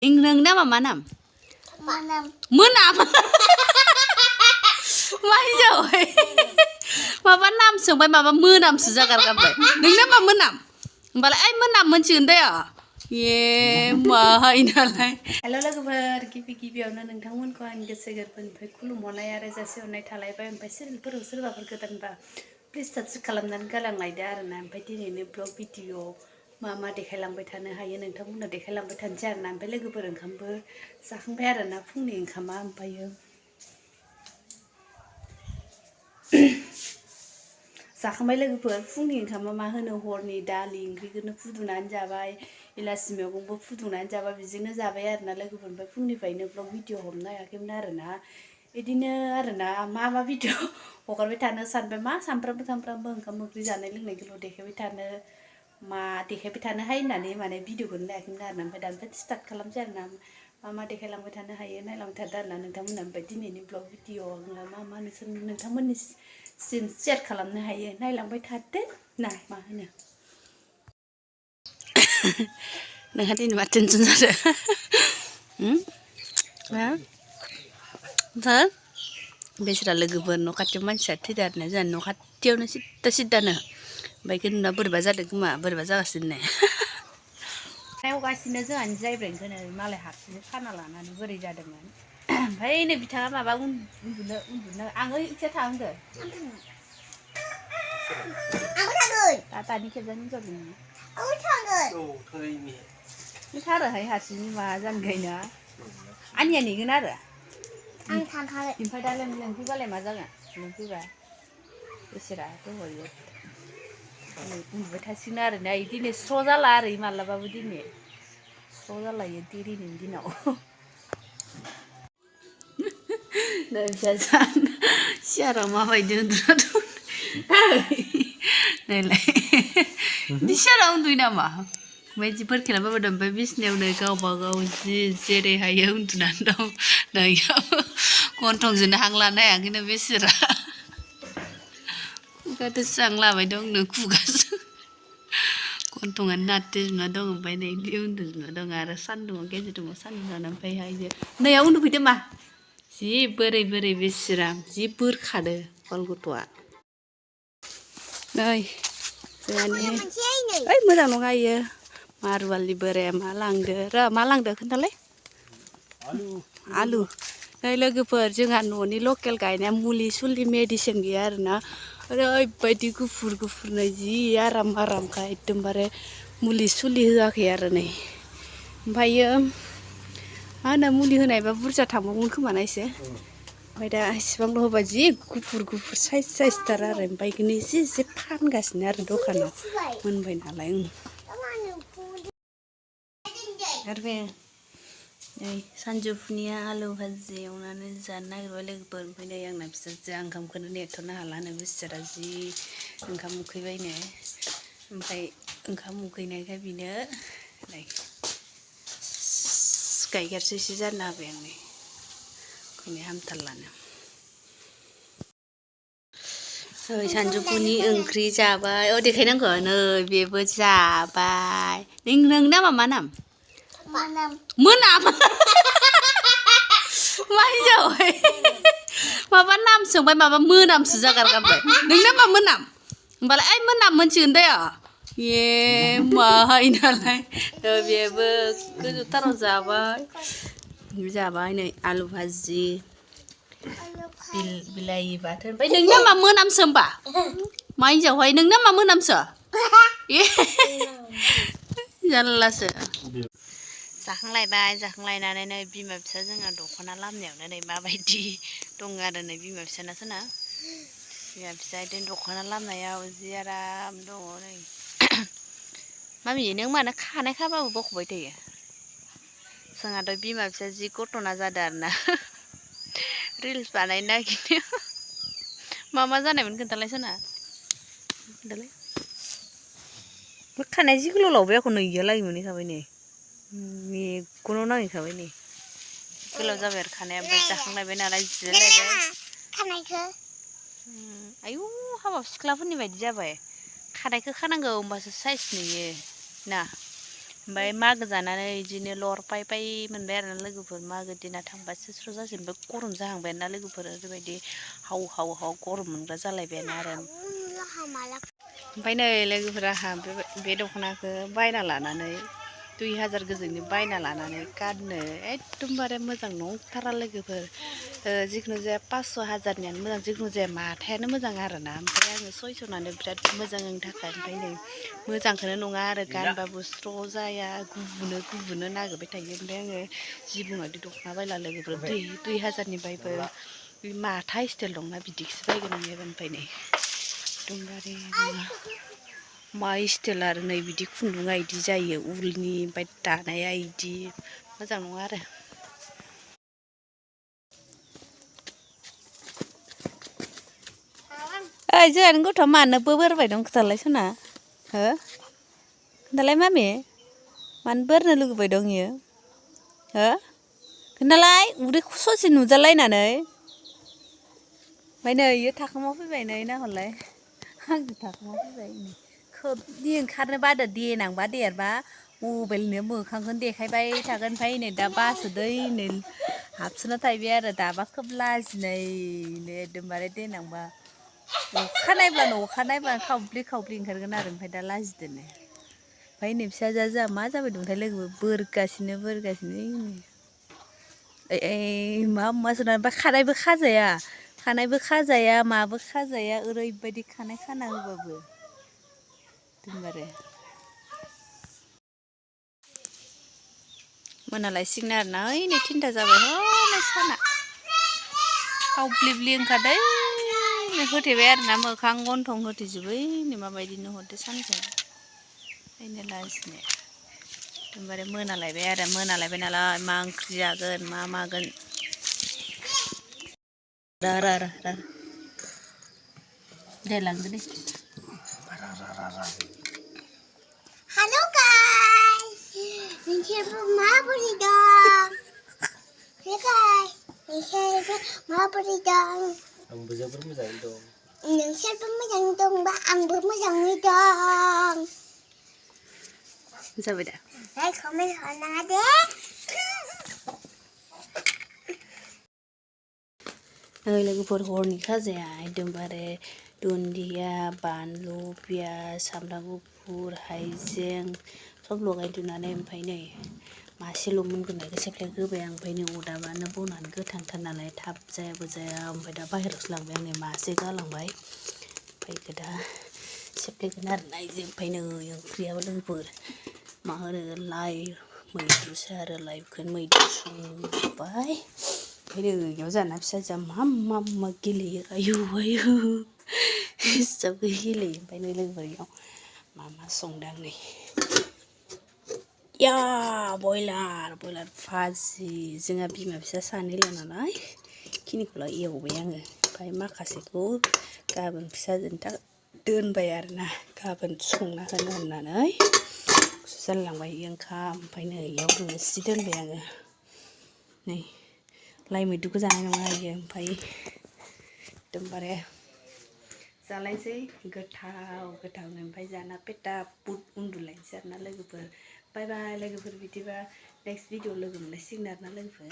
नोंना मा नाम मोनाम मा हिनजावहाय माबा नाम सोंबाय माबा मोनामसो जागारगारबाय नोंना मा मोनाम होमबालाय ओइ मोनाम मोनसिगोन दे ए माहाय नालाय हेल' लोगोफोर गिबियावनो नोंथांमोनखौ आंनि गोसो गोरबोनिफ्राय खुलुमहरनाय आरो जासिहरनाय थालायबाय ओमफ्राय चेनेलफोराव सोरबाफोर गोदानबा प्लिज साबस्क्राइब खालामनानै गालांलायदो आरोना ओमफ्राय दिनैनि ब्लग भिडिअ मा देखायलांबाय थानो हायो नोंथांमोननो देखायलांबाय थानोसै आरोना ओमफ्राय लोगोफोर ओंखामबो जाखांबाय आरोना फुंनि ओंखामा ओमफ्रायो जाखांबाय लोगोफोर फुंनि ओंखामा मा होनो हरनि दालि ओंख्रिखौनो फुदुंनानै जाबाय इलासि मैगंबो फुदुंनानै जाबाय बेजोंनो जाबाय आरोना लोगोफोर ओमफ्राय फुंनिफ्रायनो ब्लग भिडिअ हमनो हायाखैमोन आरोना बिदिनो आरोना मा भिडिअ हगारबाय थानो सानबाय मा सानफ्रामबो ओंखाम ओंख्रि जानाय लोंनायखौल' देखायबाय थानो मा देखायबाय थानोहाय होननानै माने भिडिअखौनो लायाखैमोन आरोना ओमफ्राय दानिफ्राय स्टार्ट खालामसै आरोना मा देखायलांबाय थानो हायो नायलांबाय थादो आरोना नोंथांमोना ओमफ्राय दिनैनि ब्लग भिडिअ आङो मा नोंथांमोननिसिम शेयार खालामनो हायो नायलांबाय थादो ना मा होनो नोंहा दिनै मा टेनसन जादों ओमफ्राय बेसोरा लोगोफोर न' खाथियाव मानसिया थैदो आरोना जोंहा न' खाथियावनो सिद्दानो ओमफ्राय नुना बोरैबा जादों खोमा बोरैबा जागासिनो नायहगासिनो जोंहानि जायब्रेंखौनो मालाय हारसिंनो खाना लानानै बोरै जादोंमोन ओमफ्राय नै बिथाङा माबा उन्दुनो आङो इथिया थांदो दानि खेबजानो जादों थारोहाय हारसिंनि मा जानो गायना आंनिया नेगोन आरो आं थांखागोन ओमफ्राय दा लोंफैबालाय मा जागोन लोंफैबा बेसेरा दहयो उन्दुबाय थासिगोन आरोना दिनै स्र' जाला आरो मालाबाबो दिनै स्र' जालायो दिनैनि दिनाव नै फिसा सियाराव माबायदि उन्दुना दं नायलाय बिदि सियाराव उन्दुयो नामा ओमफ्राय जिफोर खेलाबाबो दं ओमफ्राय बिसिनायावनो गावबा गाव जि जेरै हायो उन्दुनानै दं नै गन्थंजोंनो हां लानो हायाखैनो बेसोरा खुगाथ' स्रां लाबाय दं नो खुगासो गन्थंआनो नारथेजोबना दं ओमफ्राय नै बिदि उन्दुजोबना दं आरो सान्दुङाव गेजेराव सान्दुं जाना ओमफ्रायहाय नैयाव उन्दुफैदो मा जि बोरै बेसोरा जि बोरखादो बाल गथ'आ नै जोंहानि ओइ मोजां नङा इयो मारुवालि बोराया मा लांदो खोन्थालाय आलु नै लोगोफोर जोंहा न'नि लकेल गायनाया मुलि सुलि मेडिसिन गैया आरोना ओरैबायदि गुफुर नै जि आरामखा एकदमबारे मुलि सुलि होआखै आरो नै ओमफ्रायो मा होनो मुलि होनायबा बुरजा थांबावगोन खोमाना एसे ओमफ्राय दा इसेबांल' होबा जि गुफुर साइसथार आरो ओमफ्राय बेखौनो एसे फानगासिनो आरो दखानाव मोनबाय नालाय आरो बे नै सानजौफुनिया आलु भाजि एवनानै जानो नागिरबाय लोगोफोर ओमफ्राय नै आंना फिसाजोआ ओंखामखौनो नेथ'नो हालानो बिसोरा जि ओंखाम उखैबायनो ओमफ्राय ओंखाम उखैनायखाय बिनो नै गाइखेरसो एसे जानो होबाय आं नै उखैनाय हामथारलानो नै सानजौफुनि ओंख्रि जाबाय देखायनांगौ नै बेबो जाबाय नोंना मा नाम मोनाम मा हिनजावहाय माबा नाम सोंबाय माबा मोनामसो जागारगारबाय नोंना मा मोनाम होमबालाय ओइ मोनाम मोनसिगोन दे ए माहाय नालाय बेबो गोजौथाराव जाबाय नै आलु भाजि बिलाहि बाथोन ओमफ्राय नोंना मा मोनामसो होमबा मा हिनजावहाय नोंना मा मोनामसो ए जारलासो जाखांलायनानै नै बिमा फिसा जोंहा दख'ना लामनायावनो नै माबायदि दं आरो नै बिमा फिसाना सोना बिमा फिसा बिदिनो दख'ना लामनायाव जि आराम दङ नै मामि नों मानो खानाय खाबाबो बख'बाय थायो जोंहाथ' बिमा फिसा जि घटना जादों आरोना रिल्स बानायनो नागिरनायाव मा जानायमोन खोन्थालाय सोना खोन्थालाय खानाया जि गोलाव लावबाय आंखौ नै इयालागै मोनहैखाबाय नै मेगनाव नांहैखाबाय नै गोलाव जाबाय आरो खानाया ओमफ्राय जाखांलायबाय नालाय जिरायलायबाय खानायखौ आयु हाबाब सिख्लाफोरनि बायदि जाबाय खानायखौ खानांगौ होमबासो साइज नुयो ना ओमफ्राय मागो जानानै बिदिनो लरपाय पाय मोनबाय आरोना लोगोफोर मागो दिना थांबासो स्र' जाजोबबाय गरम जाहांबाय ना लोगोफोर ओरैबायदि हाव हाव हाव गरम मोनग्रा जालायबायानो आरो ओमफ्राय नै लोगोफोरा आंहा बे दख'नाखौ बायना लानानै 2000 गोजोंनि बायना लानानै गाननो एकदमबारे मोजां नंथारा लोगोफोर जिखुनु जाया 500 1000नियानो मोजां जिखुनु जाया माथायानो मोजां आरोना ओमफ्राय आङो 600 होननानै बिराद मोजां आंनि थाखाय ओमफ्राय नै मोजांखौनो नङा आरो गानबाबो स्र' जाया गुबुनो नागिरबाय थायो ओमफ्राय आङो जि बुङादि दख'ना बायला लोगोफोर 2000नि बायबो माथा स्टाइल दंना बिदिखौसो बायगोन आङो ओमफ्राय नै एकदमबारे मा स्टाइल आरो नै बिदि खुन्दुङा इदि जायो उलनि ओमफ्राय दानाया इदि मोजां नङा आरो ओइ जोंहानि गथ'आ मानो बोरबाय दं खोथालाय सना हो खोन्थालाय मामि मानो बोरनो लुगैबाय दं इयो हो खोन्थालाय उदै ससे नुजालायनानै ओमफ्राय नै इयो थाखोमाव फैबाय नै नाहरलाय आंजों थाखोमाव फैबाय खोबनि ओंखारनो बादो देनांबा देरबा मबाइलनो मोखांखौनो देखायबाय थागोन ओमफ्राय नै दा बासोदै नै हाबसोना थाहैबाय आरो दाबा खोब लाजिनायनो एकदमबारे देनांबा अखा नायब्लानो खावब्लि ओंखारगोन आरो ओमफ्राय दा लाजिदोनो ओमफ्राय नै फिसाजोआ जोंहा मा जाबाय दंथाय लोगो बोरगासिनो ओइ मा सोना खानायबो खाजाया माबो खाजाया ओरैबायदि खानाय खाना होबाबो एकदमबारे मोनालायसिगोन आरोना ओइ नै 3ता जाबाय हनै साना खावब्लिब्लि ओंखारदों होथेबाय आरोना मोखां गन्थं होथेजोबै नै माबायदि नुहरदो सानखौ ओंखायनो लाजिनाय एकदमबारे मोनालायबाय नालाय मा ओंख्रि जागोन मा मागोन ra दे लांदो दे Halo guys, nonton माबोरै दं? Hey guys, nonton माबोरै दं? आंबो जोबोर मोजाङै दं। नोंसोरबो मोजाङै दंबा आंबो मोजाङै दं। जाबाय दा लाइक कमेन्ट हरनाङा दे। लोगोफोर हरनि खाजाया एकदमबारे दुन्दिया बानलु पियाज सामब्राम गुफुर हाइजें सब लगायजोबनानै ओमफ्राय नै मासेल' मोनगोनायखौ सेफ्लेक होबाय आं ओमफ्राय नै अरदाबानो बनानै गोथांथार नालाय थाब जायाबो जाया ओमफ्राय दा बाहेरावसो लांबाय आं नै मासे गालांबाय ओमफ्राय दा सेफ्लेगोन आरो नायजों ओमफ्राय नै ओंख्रियाबो लोगोफोर मा होनो लाइ मैद्रुसो आरो लाइखौनो मैद्रु संबाय ओमफ्राय ओरैयाव जाना फिसाजोआ मा गेलेयो आयु हिसाबै गेलेयो ओमफ्राय नै लोगोफोर मा संदों नै या बयलार भाजि जोंहा बिमा फिसा सानैल' नालाय खिनिखौल' एवबाय आङो ओमफ्राय माखासेखौ गाबोन फिसाजोनि थाखाय दोनबाय आरोना गाबोन संना होनो होननानै जालांबाय ओंखाम ओमफ्राय नै इयाव रोसि दोनबाय आङो नै लाइ मैद्रुखौ जानाय नङा इयो ओमफ्राय एकदमबारे जालायसै गोथावनो ओमफ्राय जाना पेटा बुट उन्दुलायनोसै आरोना लोगोफोर बाय बाय लोगोफोर बिदिबा नेक्स्ट भिडिअ लोगो मोनलायसिगोन आरोना लोगोफोर